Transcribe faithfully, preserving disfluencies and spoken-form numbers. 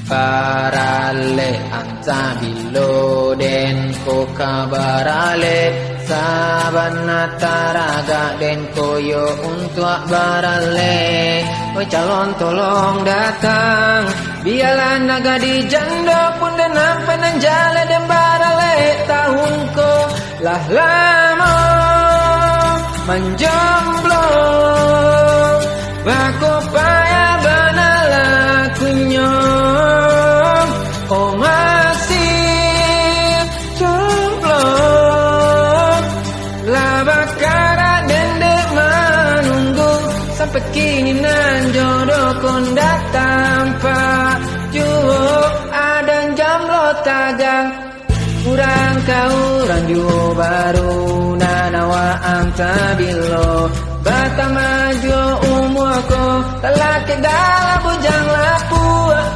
Baralek, antah bilo den ko ka baralek. Sabana taragak den ko yo untuak baralek. Oi calon, tolong datang. Bialah nan gadih jando pun den ampai nan jaleh, den baralek tahun ko. Lah lamo manjomblo, bako payah bana lakunyo. Oh masih jomblo, lah bakarak den dek manunggu. Sampai kini nan jodoh ko ndak tampak juo, adan jomblo tagak. Urang ka urang juo baru nan awak antah bilo. Batambah juo umua ko, talakek dalam bujang lapuak.